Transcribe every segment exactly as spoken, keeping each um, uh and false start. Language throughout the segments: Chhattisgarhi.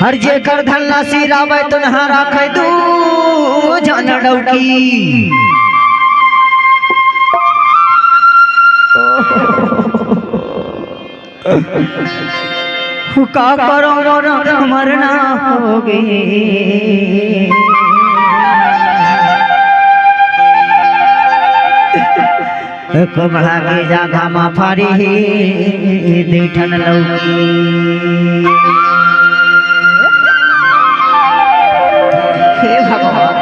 हर जेकर धन ला सिरावय, तुनहा राखय दू झन डौकी। का करो मोर मरना होगे। कुम्हड़ा के जगह म फरी हे दू ठन लौकी। हे भगवान,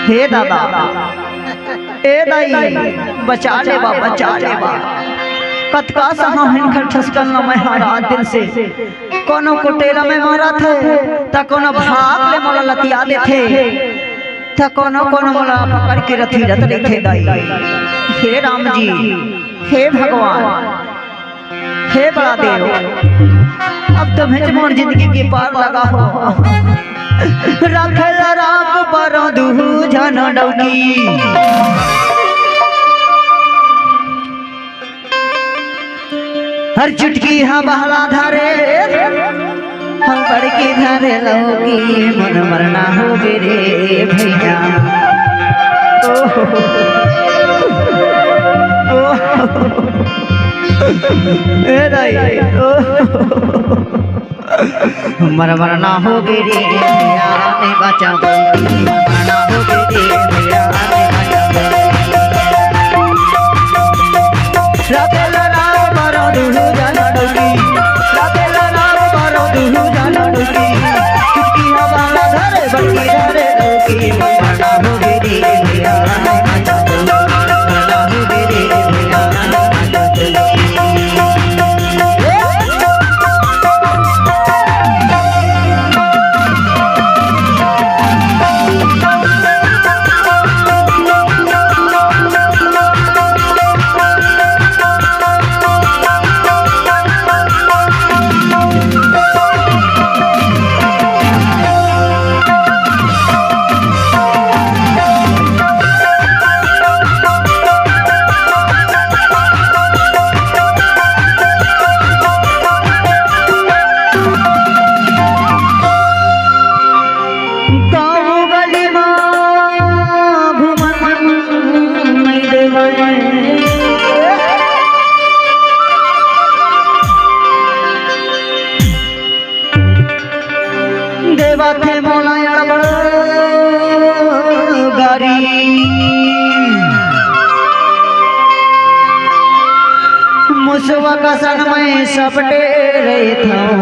हे दादा, ए दाई, बचा लेवा, बचा लेवा। कतका सहा हिनकर ठसकन ल मैं ह रात दिन से। कोनो कुटेला में मारत हे, त कोनो भाग ले मोला लतिया देथे, त कोनो कोनो मोला पकड़ के रथिरत रहिथे दाई। हे राम जी, हे भगवान, हे बड़ा देव, अब तुम्हें मोर जिंदगी के पार लगा हो। रखेला राम बरो दू झन डौकी। हर चुटकी हा बहला धरे, हम बड़की धरे लौकी, मन मरना होगे रे भैया। ओहो, ओहो, ए दाई, ओहो। मर मरना होगे रे भैया, नहीं बचाऊं। मरना होगे रे भैया, नहीं बचाऊं। राखेला राम बरो दू झन डौकी, राखेला राम बरो दू झन डौकी। चुटकी हा बहला धरे, बड़की धरे लौकी, मरना होगे रे भैया, नहीं बचाऊं। मरना होगे रे भैया, नहीं बचाऊं। गाँव गली मा घूमन नइ देवय। देवत हे मोला अड़बड़ गारी। मुसवा कसन मैं सपटे रहिथौं।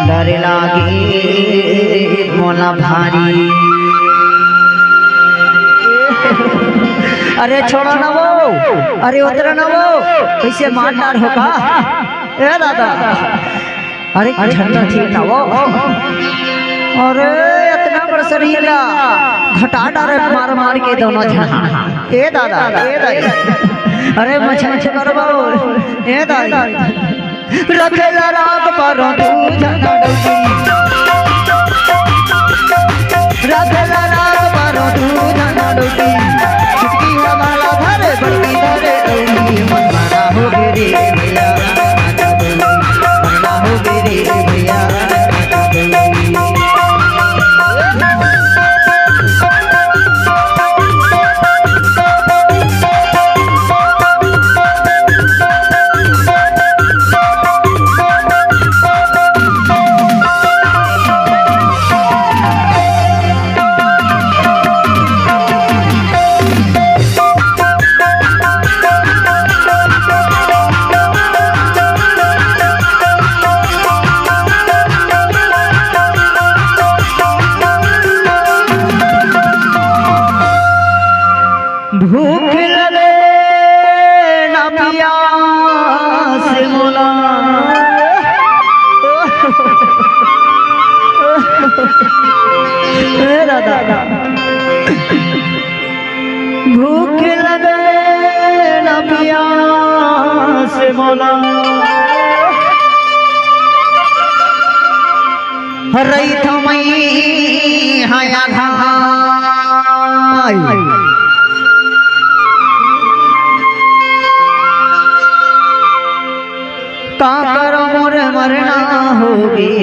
डर लागे मोला भारी। अरे छोड़ा ना वो, अरे उतरा ना वो, कइसे मार डार हो का? ए दादा, अरे झंडा ठीक ना वो। अरे इतना बड़ शरीर ला घटा डारे मार मार के दोनों झन। ए दादा, ए दादा, अरे मछली करबो, ए दादा। रखेला राग बारो दू झन डौकी। रखेला राग बारो दू झन डौकी। चुटकी हा बहला धरे, बड़की धरे डौकी। मन मरना होगे रे भैया, मन मरना होगे रे भैया। रहिथों मैं हया घाय। का करो मोर मरना होगे।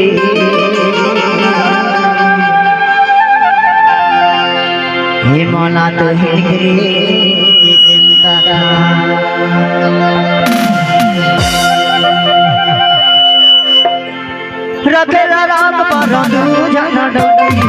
हे मोला तो हिनकरे चिंता था। रखेला राख पर दू झन डोली।